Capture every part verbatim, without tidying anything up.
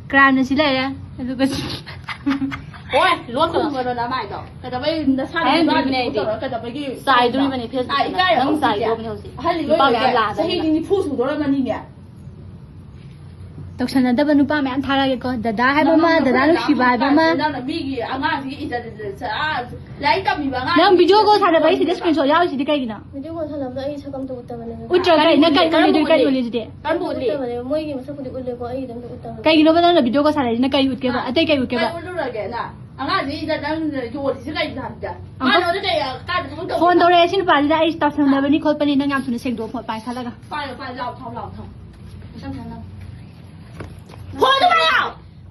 ꯀ꯭ꯔꯥꯏꯝꯅ ꯁꯤ ꯂꯩꯔꯦ꯫ ꯑꯗꯨꯒ ꯁꯤ ꯍꯣꯏ, ꯂꯣꯟ ꯈꯨꯝꯒꯅꯣ ꯅꯃꯥꯏꯗꯣ꯫ ꯀꯩꯗꯧꯕꯩ ꯅꯁꯥꯅ ꯍꯥꯏꯔꯝꯗ꯭ꯔꯤꯕꯅꯦ ꯅꯨꯄꯥꯗꯨ ꯑꯩꯗꯤ꯫ ꯇꯧꯔꯒ ꯀꯩꯗꯧꯕꯒꯤ ꯆꯥꯏꯗꯣꯔꯤꯕꯅꯦ ꯇꯧꯔꯤꯅꯣ? ꯐꯦꯁꯕꯨꯛꯇ꯫ ꯅꯪ ꯏꯀꯥꯏꯔꯕ ꯅꯪ ꯍꯧꯖꯤꯛꯁꯦ? ꯆꯥꯏꯗꯣꯔꯤꯕꯅꯦ ꯍꯧꯖꯤꯛ꯫ ꯑꯍꯜ ꯅꯨꯄꯥ ꯑꯣꯏꯔꯦ꯫ ꯃꯌꯥꯝ ꯂꯥꯛꯑꯗꯕꯅꯤ꯫ ꯆꯍꯤꯗꯤ ꯅꯤꯐꯨ ꯁꯨꯗꯣꯔꯝꯃꯅꯤꯅꯦ꯫ ꯇꯧꯁꯟꯅꯗꯕ ꯅꯨꯄꯥ ꯃꯌꯥꯝ ꯊꯥꯔꯛꯑꯒꯦꯀꯣ꯫ ꯗꯗꯥ ꯍꯥꯏꯕ ꯑꯃ, ꯅꯪꯅ ꯗꯗꯥ ꯅꯈꯨꯠꯅ ꯅꯨꯡꯁꯤꯕ ꯍꯥꯏꯕ ꯑꯃ꯫ ꯅꯪꯅ ꯃꯤꯒꯤ ꯑꯉꯥꯡꯁꯤꯒꯤ ꯏꯖꯠ, ꯏꯖꯠ, ꯑꯥ, ꯂꯥꯏꯔꯤꯛ ꯇꯝꯃꯤꯕ ꯑꯉꯥꯡ ꯅꯪ ꯚꯤꯗꯤꯑꯣ ꯀꯣꯜ ꯁꯥꯟꯅꯕ ꯑꯩꯁꯤꯗ ꯁ꯭ꯀꯔꯤꯟ ꯁꯣꯠ ꯌꯥꯎꯔꯤꯁꯤꯗꯤ ꯀꯩꯒꯤꯅꯣ? ꯚꯤꯗꯤꯑꯣ ꯀꯣꯜ ꯁꯥꯟꯅꯕꯗ ꯑꯩ ꯁꯛ ꯑꯝꯇ ꯎꯠꯇꯕꯅꯦ꯫ ꯎꯠꯇ꯭ꯔꯒ ꯀꯔꯤ? ꯅꯪ ꯀꯔꯤ ꯎꯠꯂꯤꯗꯨꯗꯤ? ꯀꯔꯤ ꯎꯠꯂꯤ? ꯎꯠꯇꯕꯅꯦ꯫ ꯃꯣꯏꯒꯤ ꯃꯁꯛꯄꯨꯗꯤ ꯎꯠꯂꯦꯀꯣ, ꯑꯩꯒꯤꯗꯤ ꯑꯝꯇ ꯎꯠꯇꯕꯅꯦ꯫ ꯀꯩꯒꯤꯅꯣꯕ ꯅꯪꯅ ꯚꯤꯗꯤꯑꯣ ꯀꯣꯜ ꯁꯥꯟꯅꯔꯤꯁꯤꯅ? ꯀꯩ ꯎꯠꯀꯦꯕ? ꯑꯥ, ꯑꯇꯩ ꯀꯩ ꯎꯠꯀꯦꯕ? ꯀꯩ ꯎꯠꯂꯨꯔꯒꯦ ꯅꯪ? ꯑꯉꯥꯡꯁꯤꯗ ꯅꯪ ꯌꯣꯜꯂꯤꯁꯦ ꯀꯩꯒꯤꯅꯣ ꯍꯥꯏꯕꯗ? ꯑꯪꯀꯜ, ꯃꯥꯅ ꯀꯩ ꯀꯥꯏꯗ ꯊꯕꯛ ꯇꯧꯕ? ꯐꯣꯟ ꯇꯧꯔꯛꯑꯦ ꯁꯤ ꯅꯨꯄꯥꯁꯤꯗ, ꯑꯩ ꯇꯧꯁꯟꯅꯕꯅꯤ ꯈꯣꯠꯄꯅꯤ, ꯅꯪ ꯌꯥꯝ ꯊꯨꯅ ꯁꯦꯡꯗꯣꯛꯑꯣ ꯐꯣꯟ ꯄꯥꯏꯈꯠꯂꯒ꯫ ꯄꯥꯏꯌꯣ, ꯄꯥꯏꯌꯣ, ꯂꯥꯎ, ꯊꯥꯎ, ꯂꯥꯎ, ꯊꯥꯎ꯫ ꯐꯣꯟꯗꯣ ꯄꯥꯏꯌꯣ!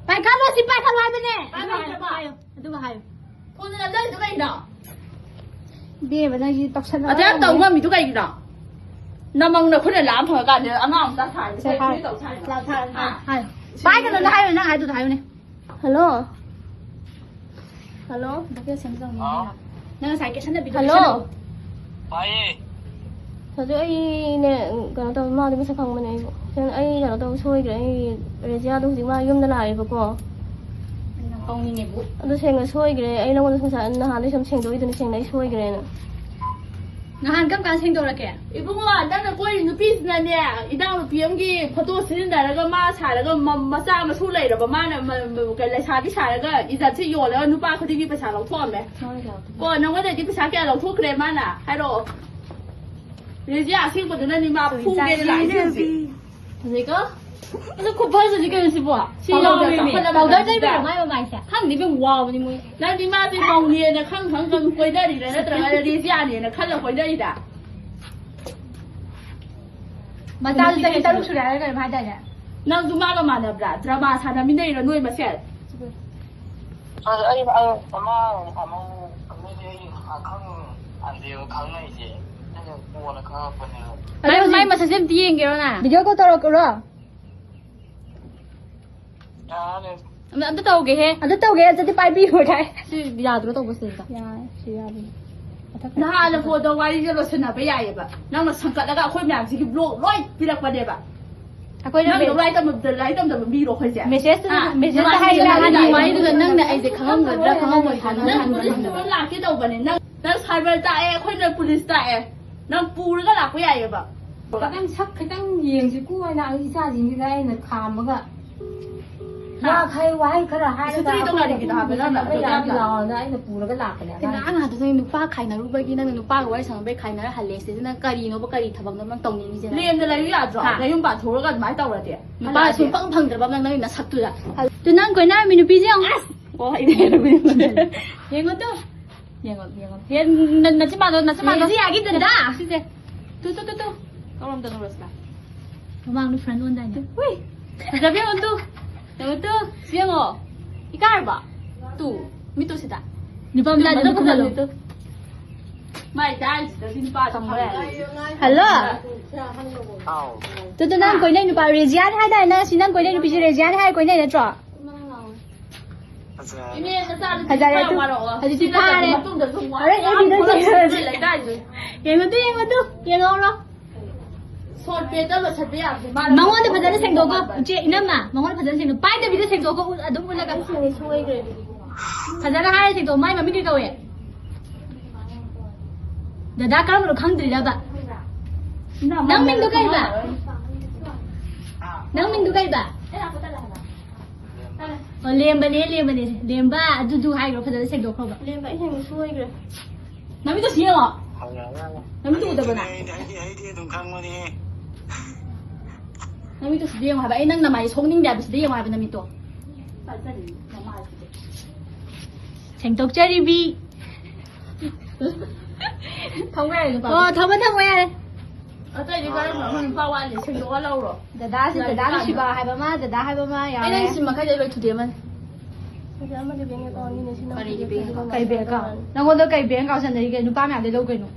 ꯄꯥꯏꯈꯠꯂꯣ, ꯁꯤ ꯄꯥꯏꯈꯠꯂꯣ ꯍꯥꯏꯕꯅꯦ! ꯄꯥꯏꯈꯠꯂꯣ, ꯄꯥꯏꯈꯠꯂꯣ꯫ ꯍꯥꯏꯌꯣ, ꯑꯗꯨꯒ ꯍꯥꯏꯌꯣ꯫ ꯐꯣꯟꯗꯣ ꯅꯝꯖꯜꯂꯤꯗꯣ ꯀꯩꯒꯤꯅꯣ? ꯏꯕꯦꯝꯃ, ꯅꯪꯁꯤ ꯇꯧꯁꯟꯅꯕ ꯑꯗꯨ ꯌꯥꯝ ꯇꯧ ꯌꯥꯝꯃꯦ꯫ ꯉꯝꯃꯤꯗꯣ ꯀꯩꯒꯤꯅꯣ? ꯅꯃꯪ ꯅꯈꯨꯠꯅ ꯂꯥꯝ ꯐꯪꯉꯀꯥꯟꯗ ꯑꯉꯥꯡ ꯃꯆꯥ ꯁꯥꯔꯤꯗꯣ ꯁꯦ, ꯀꯩ ꯍꯥꯏꯌꯣ꯫ ꯀꯩ ꯇꯧ ꯁꯥꯔꯤꯅꯣ? ꯂꯥꯎ, ꯊꯥꯔꯣ, ꯍꯥ? ꯍꯥꯏꯌꯣ꯫ ꯄꯥꯏꯒꯅꯣ, ꯅꯪ ꯍꯥꯏꯌꯣ, ꯅꯪ ꯍꯥꯏꯗꯨꯗ ꯍꯥꯏꯌꯨꯅꯦ꯫ ꯍꯜꯂꯣ꯫ ꯍꯜꯂꯣ꯫ ꯚꯣꯀꯦꯜ ꯁꯦꯝꯖꯧꯅꯦ꯫ ꯍꯥꯎ꯫ ꯅꯪ ꯉꯁꯥꯏ ꯀꯦꯁꯟꯅꯕꯤꯗꯣ ꯍꯜꯂꯣ꯫ ꯀꯦꯁꯟꯅꯕꯤꯗꯣ꯫ ꯇꯥꯏꯌꯦ꯫ ꯁꯥꯖꯨ, ꯑꯩꯅꯦ, ꯀꯩꯅꯣ ꯇꯧ, ꯃꯥꯗꯤ ꯃꯁꯛ ꯈꯪꯕꯅꯦ ꯑꯩꯕꯨ꯫ ꯑꯩ ꯀꯩꯅꯣ ꯇꯧ ꯁꯣꯏꯈ꯭ꯔꯦ꯫ ꯑꯩ ꯔꯦꯖꯤꯌꯥꯗꯣ ꯍꯧꯖꯤꯛ ꯃꯥ ꯌꯨꯝꯗ ꯂꯥꯛꯑꯦꯕꯀꯣ꯫ ꯌꯥꯝ ꯀꯥꯎꯅꯤꯡꯉꯦꯕꯨ꯫ ꯑꯗꯨ ꯁꯦꯡꯅ ꯁꯣꯏꯈ꯭ꯔꯦ꯫ ꯑꯩ ꯅꯉꯣꯟꯗ ꯉꯁꯥꯏ ꯅꯍꯥꯟꯗꯩ ꯁꯨꯝ ꯁꯦꯡꯗꯣꯛꯏꯗꯨꯅꯤ, ꯁꯦꯡꯅ ꯑꯩ ꯁꯣꯏꯈ꯭ꯔꯦꯅ꯫ ꯅꯍꯥꯟ ꯀꯔꯝ ꯀꯥꯟꯗ ꯁꯦꯡꯗꯣꯔꯛꯀꯦ? ꯏꯕꯨꯡꯉꯣ, ꯅꯪꯅ ꯀꯣꯏꯔꯤ ꯅꯨꯄꯤꯁꯤꯅꯅꯦ, ꯏꯅꯥꯎꯅꯨꯄꯤ ꯑꯃꯒꯤ ꯐꯣꯇꯣ ꯁꯤꯖꯤꯟꯅꯔꯒ ꯃꯥ ꯁꯥꯔꯒ ꯃ-, ꯃꯆꯥ ꯃꯁꯨ ꯂꯩꯔꯕ ꯃꯥꯅ ꯃ-, ꯃ-, ꯀ-, ꯂꯩꯁꯥꯕꯤ ꯁꯥꯔꯒ ꯏꯖꯠꯁꯦ ꯌꯣꯜꯂꯒ ꯅꯨꯄꯥ ꯈꯨꯗꯤꯡꯒꯤ ꯄꯩꯁꯥ ꯂꯧꯊꯣꯛꯑꯝꯃꯦ꯫ ꯀꯣ, ꯅꯉꯣꯟꯗꯩꯗꯤ ꯄꯩꯁꯥ ꯀꯌꯥ ꯂꯧꯊꯣꯛꯈ꯭ꯔꯦ ꯃꯥꯅ? ꯍꯥꯏꯔꯛꯑꯣ꯫ ꯔꯦꯖꯤꯌꯥ ꯑꯁꯦꯡꯕꯗꯨꯅꯅꯤ ꯃꯥ ꯐꯨꯒꯦꯅ ꯂꯥꯛꯏꯁꯦ ꯍꯧꯖꯤꯛ꯫ ꯐꯖꯩꯀꯣ? ꯑꯗꯨ ꯈꯨꯐꯖꯗꯤ ꯀꯩꯅꯣ ꯁꯤꯕꯣ? ꯁꯤ ꯄꯥꯎꯗꯔ ꯌꯥꯎꯔꯦ, ꯇꯩꯕ ꯆꯥꯎꯈꯠꯂꯕ ꯄꯥꯎꯗꯔ ꯃꯇꯝꯁꯤꯗ꯫ ꯇꯩꯕꯩꯔꯣ ꯃꯥꯏ ꯃꯃꯥꯏꯁꯦ? ꯈꯪꯗꯦ ꯏꯕꯦꯝ, ꯋꯥꯕꯅꯤ ꯃꯣꯏ꯫ ꯅꯪꯗꯤ ꯃꯥꯁꯦ ꯃꯧꯅꯦꯅ ꯈꯪ ꯈꯪ ꯈꯪ ꯀꯣꯏꯅꯔꯤꯔꯥ ꯅꯠꯇ꯭ꯔꯒ ꯔꯦꯖꯤꯌꯥꯅꯦꯅ ꯈꯜꯂ ꯀꯣꯏꯅꯔꯤꯔꯥ? ꯃꯆꯥꯁꯨ ꯆꯍꯤ ꯇꯔꯨꯛ ꯁꯨꯔꯦ ꯍꯥꯏꯔꯒ ꯀꯩꯅꯣꯝ ꯍꯥꯏꯗꯥꯏꯅꯦ? ꯅꯪꯁꯨ ꯃꯥꯒ ꯃꯥꯟꯅꯕ꯭ꯔꯥ? ꯗ꯭ꯔꯃꯥ ꯁꯥꯟꯅꯃꯤꯟꯅꯩꯔꯣ ꯅꯣꯏ ꯃꯁꯦꯟ? ꯑꯁ, ꯑꯩ, ꯑꯩ, ꯑꯃ, ꯑꯃ, ꯃꯤꯗꯤ ꯑꯩ ꯑꯈꯪ ꯑꯟꯗꯦꯕ ꯈꯪꯅꯩꯁꯦ꯫ ꯑꯩꯅ ꯀꯣꯟꯅ ꯈꯪꯉꯛꯄꯅꯦꯕ꯫ ꯑꯗꯣ ꯃꯥꯏ, ꯍꯧꯖꯤꯛ ꯃꯥꯏ ꯃꯁꯛꯁꯦ ꯑꯝꯇ ꯌꯦꯡꯒꯦꯔꯣ ꯅꯪ? ꯚꯤꯗꯤꯑꯣ ꯀꯣꯜ ꯇꯧꯔꯛꯎꯔꯣ? ꯌꯥꯔꯦ꯫ ꯑꯝꯇ, ꯑꯝꯇ ꯇꯧꯒꯦꯍꯦ꯫ ꯑꯗꯨ ꯇꯧꯒꯦ, ꯑꯗꯨꯗꯤ ꯄꯥꯏꯕꯤꯌꯨ ꯀꯥꯏ꯫ ꯁꯤ ꯌꯥꯗ꯭ꯔꯣ ꯇꯧꯕ ꯁꯤꯗꯩꯗ? ꯌꯥꯔꯦ, ꯁꯤ ꯌꯥꯕꯅꯤ꯫ ꯃꯊꯛ ꯅꯍꯥꯟꯅ ꯐꯣꯟꯗ ꯋꯥꯔꯤꯁꯦ ꯂꯣꯏꯁꯤꯟꯅꯕ ꯌꯥꯏꯌꯦꯕ꯫ ꯅꯪꯅ ꯁꯪꯀꯠꯂꯒ ꯑꯩꯈꯣꯏ ꯃꯌꯥꯝꯁꯤꯒꯤ ꯕ꯭ꯂꯣꯛ ꯂꯣꯏ ꯄꯤꯔꯛꯄꯅꯦꯕ꯫ ꯑꯩꯈꯣꯏꯅ ꯅꯪ ꯃꯦ- ꯂꯥꯏꯔꯤꯛ ꯇꯝꯕ, ꯂꯥꯏꯔꯤꯛ ꯇꯝꯗꯕ ꯃꯤꯔꯣ ꯑꯩꯈꯣꯏꯁꯦ? ꯃꯦꯁꯦꯖꯇꯨꯗ, ꯍꯥ? ꯃꯦꯁꯦꯖꯇ ꯅꯃꯥꯟꯅꯕꯤ ꯍꯥꯏꯔꯛꯑꯣ꯫ ꯅꯃꯥꯟꯅꯕꯤ ꯍꯥꯏꯗꯨꯗ ꯅꯪꯅ ꯑꯩꯁꯦ ꯈꯪꯉꯝꯒꯗ꯭ꯔꯥ ꯈꯪꯉꯝꯃꯣꯏꯗ꯭ꯔꯥ ꯅꯪ ꯍꯥꯟꯅ ꯄꯨꯂꯤꯁ ꯈꯪꯉꯝꯒꯗ꯭ꯔꯥ? ꯄꯨꯔ ꯂꯥꯛꯀꯦ ꯇꯧꯕꯅꯦ꯫ ꯅꯪ, ꯅꯪ ꯁꯥꯏꯕꯔ ꯇꯥꯛꯑꯦ, ꯑꯩꯈꯣꯏꯅ ꯄꯨꯂꯤꯁ ꯇꯥꯛꯑꯦ꯫ ꯅꯪ ꯄꯨꯔꯒ ꯂꯥꯛꯄ ꯌꯥꯏꯌꯦꯕ꯫ ꯈꯤꯇꯪ ꯁꯛ ꯈꯤꯇꯪ ꯌꯦꯡꯁꯤꯀꯣ ꯍꯥꯏꯅ ꯑꯩ ꯏꯆꯥꯁꯤꯡꯁꯤꯗ ꯑꯩꯅ ꯈꯥꯝꯃꯒ ꯍꯥ? ꯋꯥ ꯈꯔ, ꯋꯥꯍꯩ ꯈꯔ ꯍꯥꯏꯔꯒ ꯁꯨꯇ꯭ꯔꯤꯗꯣ ꯑꯩꯈꯣꯏ ꯀꯔꯤꯒꯤꯅꯣ ꯍꯥꯏꯕ ꯅꯪꯅ ꯄꯨꯁꯤꯟꯅꯕ ꯑꯗꯨ ꯌꯥꯕꯤ ꯌꯥꯝꯅ? ꯂꯥꯛꯑꯣꯅ ꯑꯩꯅ ꯄꯨꯔꯒ ꯂꯥꯛꯄꯅꯦ ꯑꯉꯥꯡ꯫ ꯑꯉꯥꯡ ꯉꯥꯛꯇ ꯅꯪ ꯅꯨꯄꯥ ꯈꯥꯏꯅꯔꯨꯕꯒꯤ ꯅꯪꯅ ꯅꯨꯄꯥꯒ ꯋꯥꯔꯤ ꯁꯥꯟꯅꯕꯩ ꯈꯥꯏꯅꯔ ꯍꯜꯂꯦ ꯁꯤꯗꯤ ꯅꯪ ꯀꯔꯤꯅꯣꯕ, ꯀꯔꯤ ꯊꯕꯛꯅꯣ ꯅꯪ ꯇꯧꯅꯤꯡꯉꯤꯁꯦ ꯅꯪ? ꯂꯦꯝꯅ ꯂꯩꯌꯨ ꯌꯥꯗ꯭ꯔꯣ? ꯍꯥ? ꯅꯌꯨꯝ ꯄꯥꯟꯊꯣꯛꯑꯒ ꯑꯗꯨꯃꯥꯏꯅ ꯇꯧꯔꯗꯤ? ꯅꯨꯄꯥ ꯍꯜꯂꯛꯑꯗꯤ? ꯁꯨꯡꯐꯪ ꯐꯪꯗ꯭ꯔꯕ ꯅꯪ, ꯅꯪꯒꯤ ꯅꯁꯛꯇꯨꯗ꯫ ꯑꯗꯨ ꯅꯪ ꯀꯣꯏꯅꯔꯝꯃꯤ ꯅꯨꯄꯤꯁꯦ ꯌꯦꯡꯉꯣ꯫ ꯑꯁ! ꯑꯣ, ꯑꯩꯗꯤ ꯍꯦꯜꯂꯕꯅꯤ꯫ ꯌꯦꯡꯉꯣ ꯇꯨ꯫ ꯌꯦꯡꯉꯣ, ꯌꯦꯡꯉꯣ꯫ ꯍꯦ, ꯅ-, ꯅꯆꯤꯟ ꯃꯥꯟꯗꯣ, ꯅꯆꯤꯟ ꯃꯥꯟꯗꯣ꯫ ꯂꯦꯖꯤꯌꯥꯒꯤ ꯗꯗꯥ꯫ ꯁꯤꯁꯦ꯫ ꯇꯨ, ꯇꯨ, ꯇꯨ, ꯇꯨ꯫ ꯀꯔꯣꯝꯗ ꯅꯣꯔꯁꯂꯥ? ꯃꯃꯥꯡꯗ ꯐ꯭ꯔꯟ ꯑꯣꯟꯗꯥꯏꯅꯦ꯫ ꯎꯏ꯫ ꯐꯖꯕ ꯌꯦꯡꯉꯣ ꯇꯨ꯫ ꯌꯦꯡꯉꯣ ꯇꯨ꯫ ꯁꯤ ꯌꯦꯡꯉꯣ꯫ ꯏꯀꯥꯏꯔꯕ? ꯇꯨ꯫ ꯃꯤꯠꯇꯨ ꯁꯤꯗ꯫ ꯅꯨꯄꯥ ꯃꯆꯥꯗꯤ ꯃꯗꯨ ꯃꯈꯨꯝ ꯐꯖꯕꯅꯤ ꯂꯣꯜꯂꯣ꯫ ꯇꯨ꯫ ꯃꯥꯏ ꯏꯀꯥꯏꯁꯤꯗ ꯁꯤ ꯅꯨꯄꯥꯁꯤ ꯐꯪꯉꯔꯣꯏ꯫ ꯍꯜꯂꯣ꯫ ꯇꯨ, ꯇꯨ, ꯅꯪ ꯀꯣꯏꯅꯩ ꯅꯨꯄꯥ ꯔꯦꯖꯤꯌꯥꯅꯤ ꯍꯥꯏꯗꯥꯏ? ꯅꯪ ꯁꯤ ꯅꯪ ꯀꯣꯏꯅꯩ ꯅꯨꯄꯤꯁꯦ ꯔꯦꯖꯤꯌꯥꯅꯤ ꯍꯥꯏꯔ ꯀꯣꯏꯅꯩ ꯅꯠꯇ꯭ꯔꯣ? ꯐꯖꯔꯦ꯫ ꯏꯅꯦ, ꯅꯆꯥꯅꯨꯄꯤ ꯐꯖꯔꯦ ꯈꯔ ꯑꯗꯨ꯫ ꯋꯥꯔꯛꯑꯣ꯫ ꯍꯧꯖꯤꯛꯇꯤ ꯁꯤ ꯅꯠꯇ꯭ꯔꯗꯤ ꯐꯥꯔꯦ꯫ ꯃꯇꯨꯡꯗꯁꯨ ꯋꯥ-, ꯍꯣꯔꯦꯟ ꯌꯥꯝ ꯑꯦꯐ ꯕꯤꯗ ꯊꯣꯛꯂꯛꯈꯤꯅꯤ ꯆꯦꯜꯂꯁꯤ꯫ ꯅꯣꯏ ꯂꯩꯀꯥꯏꯁꯦ꯫ ꯌꯦꯡꯉꯨ ꯇꯨ, ꯌꯦꯡꯉꯨ ꯇꯨ, ꯌꯦꯡꯍꯧꯔꯣ꯫ ꯁꯣꯔꯠ ꯄꯦꯠꯇ ꯂꯣꯏꯁꯤꯟꯕ ꯌꯥꯕꯁꯦ ꯃꯥꯅ ꯃꯉꯣꯟꯗ ꯐꯖꯅ ꯁꯦꯡꯗꯣꯛꯀꯣ꯫ ꯏꯆꯦ, ꯏꯅꯝꯃ, ꯃꯉꯣꯟꯗ ꯐꯖꯅ ꯁꯦꯡꯗꯣꯛ꯫ ꯄꯥꯏꯗꯕꯤꯗ ꯁꯦꯡꯗꯣꯛꯀꯣ, ꯎ-, ꯑꯗꯨꯝ ꯎꯠꯂꯒ꯫ ꯑꯩ ꯁꯦꯡꯉꯦ, ꯁꯣꯏꯈ꯭ꯔꯦ꯫ ꯐꯖꯅ ꯍꯥꯏꯔ ꯁꯦꯡꯗꯣꯛ꯫ ꯃꯥꯏ ꯃꯃꯤꯡ ꯀꯩ ꯀꯧꯋꯦ? ꯗꯗꯥ ꯀꯔꯝꯕꯅꯣ ꯈꯪꯗ꯭ꯔꯤꯔꯕ? ꯅꯪ ꯃꯤꯡꯗꯣ ꯀꯩꯕ? ꯅꯪ ꯃꯤꯡꯗꯣ ꯀꯩꯕ? ꯑꯣ, ꯂꯦꯝꯕꯅꯦ, ꯂꯦꯝꯕꯅꯦ꯫ ꯂꯦꯝꯕ, ꯑꯗꯨꯗꯨ ꯍꯥꯏꯈ꯭ꯔꯣ, ꯐꯖꯅ ꯁꯦꯡꯗꯣꯛꯈ꯭ꯔꯣꯕ꯫ ꯂꯦꯝꯕ, ꯑꯩ ꯁꯦꯡꯕ ꯁꯣꯏꯈ꯭ꯔꯦ꯫ ꯅꯃꯤꯠꯇꯣ ꯁꯤ ꯌꯦꯡꯉꯣ꯫ ꯅꯃꯤꯠꯇꯣ ꯎꯗꯕ꯭ꯔꯣ ꯅꯪ? ꯑꯩꯗꯤ, ꯑꯩꯗꯤ, ꯑꯩꯗꯤ ꯑꯗꯨꯝ ꯈꯪꯕꯅꯦ꯫ ꯅꯃꯤꯠꯇꯣ ꯁꯤꯗ ꯌꯦꯡꯉꯣ ꯍꯥꯏꯕ꯫ ꯑꯩ ꯅꯪ ꯅꯃꯥꯏ ꯁꯣꯛꯅꯤꯡꯗꯦ ꯍꯥꯏꯕ, ꯁꯤꯗ ꯌꯦꯡꯉꯣ ꯍꯥꯏꯕ ꯅꯃꯤꯠꯇꯣ꯫ ꯁꯦꯡꯗꯣꯛꯆꯔꯤꯕꯤ꯫ ꯊꯝꯈ꯭ꯔꯦ ꯅꯨꯄꯥ꯫ ꯑꯣ, ꯊꯝꯃꯣ, ꯊꯝꯃꯣ, ꯌꯥꯔꯦ꯫ ꯑꯇꯩꯗꯤ ꯀꯔꯝꯕ ꯑꯃ ꯅꯨꯄꯥ ꯋꯥꯠꯂꯤ? ꯁꯦꯡꯗꯣꯛꯑ ꯂꯧꯔꯣ꯫ ꯗꯗꯥꯁꯤ, ꯗꯗꯥ ꯅꯨꯡꯁꯤꯕ ꯍꯥꯏꯕ ꯑꯃ, ꯗꯗꯥ ꯍꯥꯏꯕ ꯑꯃ ꯌꯥꯎꯔꯦ꯫ ꯑꯩ ꯅꯪ ꯁꯤꯝ ꯃꯈꯩꯗꯤ ꯂꯣꯏ ꯊꯨꯗꯦꯛꯑꯃꯅꯤ꯫ ꯁꯤꯗ ꯑꯃꯗꯤ ꯕꯦꯡ ꯑꯦꯀꯥꯎꯟꯒꯤꯅꯦ, ꯁꯤ ꯅꯪ ꯀꯔꯤꯒꯤ ꯕꯦꯡ ꯑꯦꯀꯥꯎꯟ? ꯀꯩ ꯕꯦꯡ ꯑꯦꯀꯥꯎꯟ? ꯅꯪꯉꯣꯟꯗ ꯀꯩ ꯕꯦꯡ ꯑꯦꯀꯥꯎꯟ ꯁꯦꯟꯅꯔꯤꯒꯦ? ꯅꯨꯄꯥ ꯃꯌꯥꯝꯗꯩ ꯂꯧ ꯀꯩꯅꯣ꯫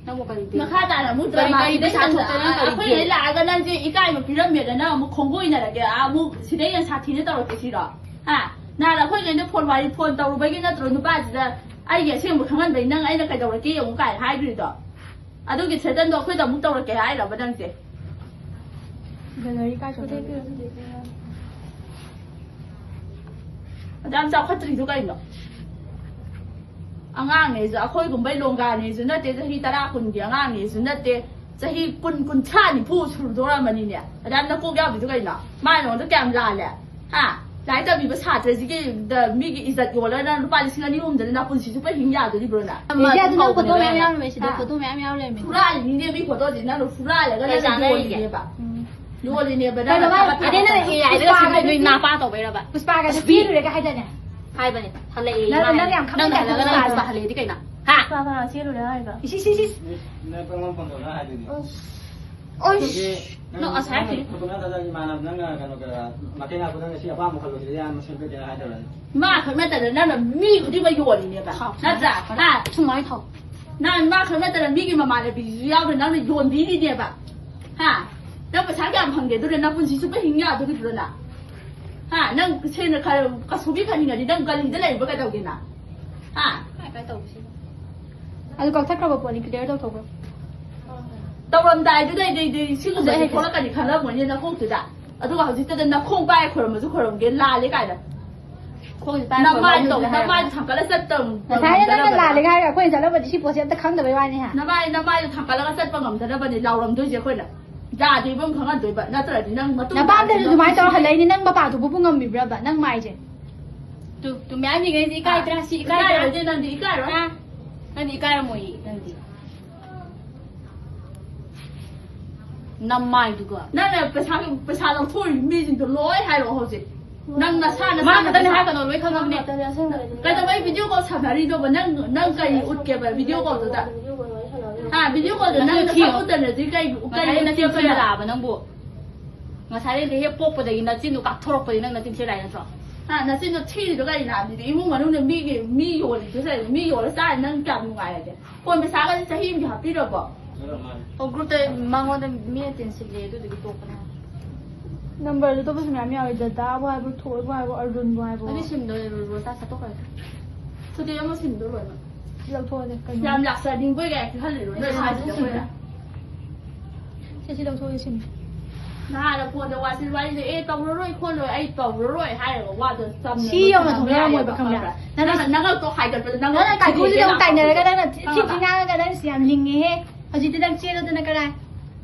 ꯅꯪꯕꯨ ꯀꯔꯤ ꯕꯦꯡ? ꯃꯈꯥ ꯇꯥꯅ ꯑꯃꯨꯛ ꯀꯔꯤ, ꯗ꯭ꯔꯃꯥ ꯀꯔꯤ ꯁꯤꯗꯩ ꯄꯩꯁꯥ ꯍꯦꯟꯅ ꯊꯣꯛꯇꯅ ꯀꯔꯤ ꯑꯩꯈꯣꯏ ꯕꯦꯡ? ꯂꯩ ꯂꯥꯛꯑꯒ ꯅꯪꯁꯦ ꯏꯀꯥꯏꯕ ꯄꯤꯔꯝꯃꯦꯗꯅ ꯑꯃꯨꯛ ꯈꯣꯡꯒꯣꯏꯅꯔꯒꯦ, ꯑꯥ, ꯑꯃꯨꯛ ꯁꯤꯗꯩ ꯍꯦꯟꯅ ꯁꯥꯊꯤꯅ ꯇꯧꯔꯛꯀꯦ ꯁꯤꯔꯣ? ꯍꯥ? ꯅꯍꯥꯟ ꯑꯩꯈꯣꯏ ꯀꯩꯅꯣ ꯐꯣꯟ ꯋꯥꯔꯤ, ꯐꯣꯟ ꯇꯧꯔꯨꯕꯒꯤ ꯅꯠꯇ꯭ꯔꯣ ꯅꯨꯄꯥꯁꯤꯗ ꯑꯩꯒꯤ ꯑꯁꯦꯡꯕ ꯈꯪꯍꯟꯕꯩ ꯅꯪ ꯑꯩꯅ ꯀꯩꯗꯧꯔꯛꯀꯦ ꯌꯦꯡꯉꯨ ꯀꯥꯏ ꯍꯥꯏꯈ꯭ꯔꯤꯗꯣ? ꯑꯗꯨꯒꯤ ꯊ꯭ꯔꯦꯇꯟꯗꯣ ꯑꯩꯈꯣꯏꯗ ꯑꯃꯨꯛ ꯇꯧꯔꯛꯀꯦ ꯍꯥꯏꯔꯕ ꯅꯪꯁꯦ? ꯒꯦꯂꯔꯤ ꯀꯥꯏ ꯆꯠꯇꯣꯏꯅꯣ? ꯑꯗꯨ ꯌꯥꯝ ꯆꯥꯎꯈꯠꯇ꯭ꯔꯤꯗꯨ ꯀꯩꯅꯣ? ꯑꯉꯥꯡꯅꯦꯁꯨ, ꯑꯩꯈꯣꯏꯒꯨꯝꯕꯩ ꯂꯣꯡꯒꯥꯅꯦꯁꯨ ꯅꯠꯇꯦ, ꯆꯍꯤ ꯇꯔꯥ ꯀꯨꯟꯒꯤ ꯑꯉꯥꯡꯅꯦꯁꯨ ꯅꯠꯇꯦ, ꯆꯍꯤ ꯀꯨꯟ, ꯀꯨꯟꯊ꯭ꯔꯥ, ꯅꯤꯐꯨ ꯁꯨꯗꯣꯔꯝꯃꯅꯤꯅꯦ꯫ ꯑꯗꯨ ꯌꯥꯝ ꯅꯀꯣꯛ ꯌꯥꯎꯗ꯭ꯔꯤꯗꯨ ꯀꯩꯅꯣ? ꯃꯥ ꯅꯉꯣꯟꯗ ꯀꯌꯥꯝ ꯂꯥꯜꯂꯦ? ꯍꯥ? ꯂꯥꯏꯔꯤꯛ ꯇꯝꯕꯤꯕ ꯁꯥꯇ꯭ꯔꯁꯤꯒꯤ ꯗ-, ꯃꯤꯒꯤ ꯏꯖꯠ ꯌꯣꯜꯂꯒ ꯅꯪ ꯂꯨꯄꯥ ꯂꯤꯁꯤꯡ ꯑꯅꯤ ꯑꯍꯨꯝꯗꯅ ꯅꯄꯨꯟꯁꯤ ꯆꯨꯞꯄ ꯍꯤꯡ ꯌꯥꯗꯣꯔꯤꯕ꯭ꯔꯣ ꯅꯪ? ꯃꯦꯗꯤꯌꯥꯗ ꯅꯪ ꯐꯣꯇꯣ ꯃꯌꯥꯝ ꯌꯥꯎꯔꯝꯃꯦ ꯁꯤꯗ, ꯍꯥ? ꯐꯣꯇꯣ ꯃꯌꯥꯝ ꯌꯥꯎꯔꯝꯃꯦ꯫ ꯍꯨꯔꯥꯜꯂꯤꯅꯤꯅꯦ ꯃꯤ ꯐꯣꯇꯣꯁꯤ, ꯅꯪꯅ ꯍꯨꯔꯥꯜꯂꯒ ꯀꯩ ꯅꯪꯅ ꯆꯥꯟꯅꯔꯤꯒꯦ? ꯌꯣꯜꯂꯤꯅꯦꯕ꯫ ꯎꯝ꯫ ꯌꯣꯜꯂꯤꯅꯦꯕ, ꯀꯩꯅꯣ ꯅꯪꯅ ꯃꯥ ꯊꯥꯒꯠꯄ ꯑꯗꯩ ꯅꯪꯅ ꯈꯣꯠꯄ꯫ ꯑꯦ ꯑꯥꯏꯗꯒ ꯁꯦꯝꯕ ꯅꯣꯏ ꯅꯥꯄꯥ ꯇꯧꯕꯩꯔꯕ? ꯄꯨꯁꯄꯥꯒ ꯆꯦꯜꯂꯨꯔꯦꯒ ꯍꯥꯏꯗꯥꯏꯅꯦ? ꯍꯥꯏꯕꯅꯦ, ꯍꯜꯂꯛꯑꯦ ꯅꯪ, ꯃꯥ ꯅꯪ ꯍꯥꯏꯅꯦ꯫ ꯌꯥꯝ ꯅꯪꯅ ꯈꯪꯕ ꯍꯜꯂꯒ ꯅꯪ ꯇꯥꯏꯞꯇ ꯄꯨꯁꯄꯥ ꯍꯜꯂꯛꯑꯦꯗꯤ ꯀꯩꯅꯣ? ꯍꯥ? ꯄꯨꯁꯄꯥ ꯀꯅꯥ ꯆꯦꯜꯂꯨꯔꯦ ꯍꯥꯏꯔꯤꯕ? ꯏꯁ, ꯏꯁ, ꯏꯁ, ꯏꯁ꯫ ꯅꯪ ꯄꯪꯄꯪ ꯄꯪꯗꯧꯅ ꯍꯥꯏꯗꯨꯗꯤ꯫ ꯑꯁ꯫ ꯑꯣꯏꯁ! ꯅꯪ, ꯅꯪ ꯑꯁꯥꯏ ꯅꯪ ꯍꯥꯏꯔꯛꯀꯅꯤ꯫ ꯐꯣꯇꯣ ꯅꯠꯇ꯭ꯔꯒ ꯏꯃꯥꯟꯅꯕ ꯅꯪꯅ ꯀꯩꯅꯣ ꯀꯩꯀꯥ ꯃꯇꯦꯡ ꯂꯥꯛꯄ ꯅꯪꯅ ꯁꯤ ꯑꯄꯥꯝꯕ ꯈꯜꯂꯣ ꯁꯤꯗ ꯌꯥꯝꯅ ꯁꯦꯝꯗꯣꯛꯀꯦꯅ ꯍꯥꯏꯗꯕ꯭ꯔꯥ? ꯃꯥ ꯈꯛ ꯅꯠꯇꯅ ꯅꯪꯅ ꯃꯤ ꯈꯨꯗꯤꯡꯃꯛ ꯌꯣꯜꯂꯤꯅꯦꯕ꯫ ꯊꯥꯎ, ꯊꯥꯎ, ꯅꯠꯇ꯭ꯔꯥ? ꯊꯥꯎ, ꯍꯥ? ꯁꯨꯃꯥꯏꯅ ꯊꯥꯎ꯫ ꯅꯪ ꯃꯥ ꯈꯛ ꯅꯠꯇꯅ ꯃꯤꯒꯤ ꯃꯃꯥꯟꯅꯕꯤꯁꯨ ꯌꯥꯎꯅ ꯅꯪꯅ ꯌꯣꯟꯕꯤꯔꯤꯅꯦꯕ꯫ ꯍꯥ? ꯅꯪ ꯄꯩꯁꯥ ꯀꯌꯥꯝ ꯐꯪꯒꯦ? ꯑꯗꯨꯅ ꯅꯪ ꯄꯨꯟꯁꯤ ꯆꯨꯞꯄ ꯍꯤꯡ ꯌꯥꯗꯣꯔꯤꯕ꯭ꯔꯣ ꯅꯪ? ꯍꯥ? ꯅꯪ ꯁꯦꯡꯅ ꯈꯔ ꯀꯁꯨꯕꯤ ꯐꯅꯤꯡꯉꯗꯤ ꯅꯪ ꯒꯂꯤꯗ ꯂꯩꯕ ꯀꯩꯗꯧꯒꯦ ꯅꯪ? ꯍꯥ? ꯀꯥꯏ ꯀꯥꯏ ꯇꯧꯕꯁꯤꯕꯣ? ꯑꯗꯨ ꯀꯛꯊꯠꯈ꯭ꯔꯕ ꯄꯣꯠꯅꯤ, clear ꯇꯧꯊꯣꯛꯈ꯭ꯔꯣ꯫ ꯇꯧꯔꯝꯗꯥꯏꯗꯨꯗ ꯑꯩꯗꯤ, ꯑꯩꯗꯤ ꯁꯤꯒꯨꯝꯕꯁꯦ ꯑꯗꯨꯗ ꯑꯩ ꯊꯣꯛꯂꯛꯀꯅꯤ ꯈꯜꯂꯝꯃꯣꯏꯅꯦ ꯅꯀꯣꯛꯇꯨꯗ꯫ ꯑꯗꯨꯒ ꯍꯧꯖꯤꯛꯇꯗ ꯅꯈꯣꯡ ꯄꯥꯏ ꯈꯣꯏꯔꯝꯃꯁꯨ ꯈꯣꯏꯔꯝꯒꯦ, ꯂꯥꯜꯂꯦ ꯀꯥꯏꯅ꯫ ꯈꯣꯡꯁꯦ ꯄꯥꯏꯔ ꯅꯃꯥꯏꯗꯣ, ꯈꯣꯏꯔꯝꯃꯣ ꯍꯥꯏꯔꯒ꯫ ꯅꯃꯥꯏꯗꯣ ꯊꯥꯡꯒꯠꯂ ꯆꯠꯇ ꯉꯁꯥꯏꯅ ꯅꯪꯅ ꯉꯝꯗꯅꯕꯅꯦ꯫ ꯂꯥꯜꯂꯦꯒ ꯍꯥꯏꯔꯒ ꯑꯩꯈꯣꯏꯅ ꯆꯠꯂꯝꯕꯗꯤ ꯁꯤ ꯄꯣꯠꯁꯦ ꯑꯝꯇ ꯈꯪꯗꯕꯩ ꯋꯥꯅꯤ ꯍꯥ? ꯅꯃꯥꯏ, ꯅꯃꯥꯏꯗꯣ ꯊꯥꯡꯒꯠꯂꯒ ꯆꯠꯄ ꯉꯝꯗꯅꯕꯅꯦ ꯂꯥꯎꯔꯝꯗꯣꯏꯁꯦ ꯑꯩꯈꯣꯏꯅ꯫ ꯌꯥꯗꯦꯕ ꯑꯃ ꯈꯪꯍꯟꯗꯣꯏꯕ, ꯅꯠꯇ꯭ꯔꯗꯤ ꯅꯪ ꯃꯇꯨꯡ ꯅꯄꯥꯝꯗꯁꯨ ꯇꯥꯔꯗꯤ ꯑꯗꯨꯃꯥꯏꯅ ꯇꯧꯔ ꯍꯜꯂꯛꯏꯅꯤ, ꯅꯪ ꯃꯄꯥꯗꯨꯕꯨꯕꯨ ꯉꯝꯃꯤꯕ꯭ꯔꯕ ꯅꯪ ꯃꯥꯏꯁꯦ? ꯇꯨ, ꯇꯨ ꯃꯌꯥꯝ ꯌꯦꯡꯉꯩꯁꯦ ꯏꯀꯥꯏꯗ꯭ꯔꯥ? ꯁꯤ ꯏꯀꯥꯏꯗ꯭ꯔꯥ? ꯏꯀꯥꯏꯔꯣꯏꯗꯤ ꯅꯪꯗꯤ ꯏꯀꯥꯏꯔꯣꯏ꯫ ꯍꯥ? ꯅꯪꯗꯤ ꯏꯀꯥꯏꯔꯝꯃꯣꯏꯌꯦ, ꯅꯪꯗꯤ꯫ ꯅꯃꯥꯏꯗꯨꯒ꯫ ꯅꯪꯅ ꯄꯩꯁꯥ, ꯄꯩꯁꯥ ꯂꯧꯊꯣꯛꯏ ꯃꯤꯁꯤꯡꯗꯣ ꯂꯣꯏ ꯍꯥꯏꯔꯛꯑꯣ ꯍꯧꯖꯤꯛ꯫ ꯅꯪ ꯅꯁꯥ, ꯃꯥ ꯅꯁꯥꯅ ꯈꯛꯇꯅꯦ ꯄꯩꯁꯥ ꯍꯥꯏꯔꯛꯀꯅꯣ, ꯂꯣꯏ ꯈꯪꯉꯕꯅꯦ꯫ ꯀꯩꯗꯧꯕꯩ video call ꯁꯥꯟꯅꯔꯤꯅꯣꯕ? ꯅꯪ, ꯅꯪ ꯀꯔꯤ ꯎꯠꯀꯦꯕ video callꯗꯨꯗ? ꯍꯥ, video callꯗ ꯅꯪ ꯅꯁꯥ ꯎꯠꯇꯅꯗꯤ ꯀꯩ, ꯀꯩ ꯉꯁꯥꯏ ꯅꯆꯤꯟ ꯎꯠꯀꯦꯕ ꯊꯤꯔ ꯅꯪ? ꯂꯥꯛꯑꯕ ꯅꯪꯕꯨ꯫ ꯉꯁꯥꯏ ꯑꯩꯅ ꯍꯦꯛ ꯄꯣꯛꯄꯗꯒꯤ ꯅꯆꯤꯟꯗꯣ ꯀꯥꯞꯊꯣꯔꯛꯄꯗꯤ ꯅꯪ ꯅꯆꯤꯟ ꯊꯤꯔ ꯂꯥꯛꯑꯦ ꯅꯠꯇ꯭ꯔꯣ? ꯍꯥ, ꯅꯆꯤꯟꯗꯣ ꯊꯤꯔꯤꯗꯣ ꯀꯔꯤ ꯂꯥꯛꯑꯝꯃꯤꯗꯣ? ꯏꯃꯨꯡ ꯃꯅꯨꯡꯗ ꯃꯤꯒꯤ, ꯃꯤ ꯌꯣꯜꯂꯤꯗꯣ ꯁꯥꯏ, ꯃꯤ ꯌꯣꯜꯂ ꯆꯥꯔꯤ ꯅꯪ ꯀꯌꯥꯝ ꯅꯨꯡꯉꯥꯏꯔꯒꯦ? ꯐꯣꯟ ꯄꯩꯁꯥꯒꯁꯦ ꯆꯍꯤ ꯑꯃꯒꯤ ꯍꯥꯞꯄꯤꯔꯕꯣ? ꯑꯣ, groupꯇ ꯃꯉꯣꯟꯗ ꯃꯤꯅ ꯇꯤꯟꯁꯤꯜꯂꯦ, ꯑꯗꯨꯗꯨꯒꯤ ꯇꯣꯛꯄꯅꯦ꯫ Numberꯗꯨ ꯑꯇꯣꯞꯄꯁꯨ ꯃꯌꯥꯝ ꯌꯥꯎꯋꯦ, ꯗꯗꯥꯕꯨ ꯍꯥꯏꯕꯣ, ꯊꯣꯏꯕꯨ ꯍꯥꯏꯕꯣ, ꯑꯔꯖꯨꯟꯕꯨ ꯍꯥꯏꯕꯣ꯫ ꯑꯗꯨ ꯁꯤꯝꯗꯣ ꯔꯣ-, ꯔꯣꯇꯥ ꯁꯠꯇꯣꯛꯈ꯭ꯔꯦ꯫ ꯁꯨꯇꯤ ꯑꯃ ꯁꯤꯝꯗꯣ ꯂꯣꯏꯅ꯫ ꯁꯤ ꯂꯧꯊꯣꯛꯑꯁꯦ, ꯀꯩꯅꯣ? ꯌꯥꯝ ꯂꯥꯛꯆꯅꯤꯡꯕꯣꯏ ꯀꯥꯏ ꯈꯜꯂꯤꯔꯣ? ꯅꯣꯏ ꯁꯥꯏꯁꯤꯗ ꯑꯩꯈꯣꯏꯅ꯫ ꯁꯦ, ꯁꯤ ꯂꯧꯊꯣꯛꯑꯁꯦ, ꯁꯤꯝ꯫ ꯅꯍꯥꯟꯅ ꯐꯣꯟꯗ ꯋꯥꯁꯤ ꯋꯥꯔꯤꯗꯣ, "ꯑꯦ, ꯇꯧꯔꯔꯣꯏ ꯈꯣꯠꯂꯣꯏ, ꯑꯩ ꯇꯧꯔꯔꯣꯏ" ꯍꯥꯏꯔꯒ ꯋꯥꯗꯣ ꯆꯝꯅ ꯁꯤ ꯌꯧꯅ ꯊꯝꯕ ꯊꯣꯛꯅꯔꯝꯃꯣꯏꯕ, ꯌꯥꯏꯌꯦꯕ, ꯈꯪꯕ꯭ꯔꯥ? ꯈꯪꯕ꯭ꯔꯥ? ꯅꯪꯅ ꯅꯪꯅ ꯅꯉꯛꯇꯣ ꯍꯥꯏꯒꯠꯄꯗ ꯅꯪ ꯅꯪꯅ ꯀꯥꯏꯀꯨꯁꯤꯗ ꯑꯃꯨꯛ ꯇꯥꯏꯅꯔꯒ ꯅꯪꯅ ꯊꯤ ꯊꯤ ꯈꯪꯉꯕ? ꯉꯥꯡꯉꯒ ꯅꯪꯁꯤ ꯌꯥꯝ ꯂꯤꯡꯉꯦꯍꯦ꯫ ꯍꯧꯖꯤꯛꯇꯤ ꯅꯪ ꯆꯦꯜꯂꯣꯗꯅ ꯀꯔꯥꯏ?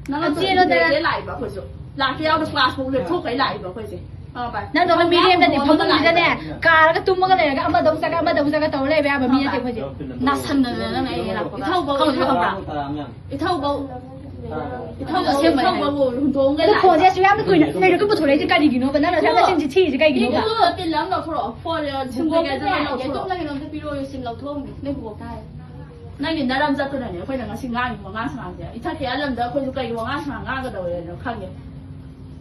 ꯅꯪ ꯆꯦꯜꯂꯣꯗꯅ꯫ ꯂꯥꯛꯏꯕ ꯑꯩꯈꯣꯏꯁꯨ꯫ ꯂꯥꯛꯇ ꯌꯥꯎꯗ ꯀ꯭ꯂꯥꯁ ꯐꯥꯎ ꯂꯦꯞꯊꯣꯛꯈꯩ ꯂꯥꯛꯏꯕ ꯑꯩꯈꯣꯏꯁꯦ꯫ ꯈꯪꯉꯕ? ꯅꯪꯗꯧꯅ ꯃꯤꯔꯦꯝꯗꯅꯦ ꯐꯃꯨꯡꯁꯤꯗꯅꯦ ꯀꯥꯔꯒ ꯇꯨꯝꯃꯒ ꯂꯩꯔꯒ ꯑꯃꯗꯧ ꯆꯠꯂꯒ ꯑꯃꯗꯧ ꯆꯠꯂꯒ ꯇꯧꯔ ꯂꯩꯕ ꯌꯥꯕ ꯃꯤ ꯅꯠꯇꯦ ꯑꯩꯈꯣꯏꯁꯦ꯫ ꯅꯥꯁꯟꯗꯅ ꯅꯪ ꯑꯩ ꯌꯦꯜꯂꯛꯄꯗ꯫ ꯏꯊꯧꯕꯧ ꯈꯪꯕ꯭ꯔꯥ? ꯏꯊꯧꯕꯧ꯫ ꯏꯊꯧꯕꯧ ꯑꯁꯦꯡꯕ ꯏꯊꯧꯕꯧ ꯍꯨꯟꯗꯣꯛꯑꯝꯒ ꯑꯗꯣ ꯂꯥꯛꯏ꯫ ꯐꯣꯟꯁꯦ ꯑꯁꯨꯛ ꯌꯥꯝꯅ ꯀꯨꯏꯅ ꯂꯩꯔꯒ ꯄꯨꯊꯣꯔꯛꯏꯁꯦ ꯀꯔꯤꯒꯤꯅꯣꯕ? ꯅꯪꯅ ꯑꯁꯨꯛ ꯌꯥꯝꯅ ꯆꯤꯟ ꯊꯤꯔꯤꯁꯦ ꯀꯩꯒꯤꯅꯣꯕ? ꯏꯕꯨꯡꯉꯣ, ꯄꯤꯜ ꯑꯃ ꯂꯧꯊꯣꯔꯛꯑꯣ꯫ ꯐꯣꯟ, ꯁꯤꯝ ꯀꯩꯀꯩ ꯑꯗꯨ ꯂꯧꯊꯣꯔꯛꯑꯣ꯫ ꯇꯨꯝꯅꯒꯤꯅꯣꯝꯇ ꯄꯤꯔꯛꯑꯣ, ꯁꯤꯝ ꯂꯧꯊꯣꯛꯑꯝꯒꯦ꯫ ꯅꯣꯏ ꯕꯣꯛꯇ ꯍꯥꯏ꯫ ꯅꯪꯒꯤ ꯅꯔꯝ ꯆꯠꯇꯨꯅꯅꯦ ꯑꯩꯈꯣꯏꯅ ꯉꯁꯤ ꯉꯥꯡꯉꯤ ꯋꯥꯉꯥꯡ ꯁꯉꯥꯡꯁꯦ꯫ ꯏꯊꯛꯀꯤ ꯑꯂꯝꯗ ꯑꯩꯈꯣꯏꯁꯨ ꯀꯩ ꯋꯥꯉꯥꯡ ꯁꯉꯥꯡ ꯉꯥꯡꯒꯗꯧꯔꯦꯅ ꯈꯪꯉꯦ꯫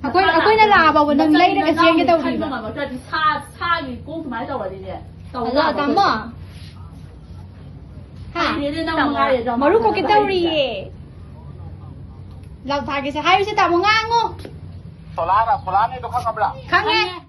ꯑꯩꯈꯣꯏ-, ꯑꯩꯈꯣꯏꯅ ꯂꯥꯛꯑꯕ ꯅꯪ ꯂꯩꯔꯒ ꯆꯦꯟꯒꯦ ꯇꯧꯔꯤꯕ꯫ ꯅꯠꯇ꯭ꯔꯗꯤ ꯁꯥ, ꯁꯥꯒꯤ ꯀꯣꯛ ꯑꯗꯨꯃꯥꯏꯅ ꯇꯧꯔꯗꯤꯅꯦ꯫ ꯇꯧ ꯍꯜꯂꯣ, ꯇꯥꯕ ꯇꯥꯃꯣ꯫ ꯑꯩꯈꯣꯏꯁꯨ꯫ ꯍꯥ? ꯍꯩꯔꯦꯅꯦ ꯅꯪ ꯇꯥꯃꯣ, ꯃꯉꯥꯏꯔꯦ, ꯇꯥꯃꯣ꯫ ꯃꯔꯨ ꯀꯣꯛꯀꯦ ꯇꯧꯔꯤꯌꯦ꯫ ꯂꯥꯎ ꯊꯥꯒꯦꯁꯦ ꯍꯥꯏꯔꯤꯁꯦ ꯇꯥꯃꯣ ꯉꯥꯡꯉꯣ꯫ ꯁꯣꯂꯥꯅ, ꯁꯣꯂꯥꯅꯤꯗꯣ ꯈꯪꯉꯕ꯭ꯔꯥ? ꯈꯪꯉꯦ꯫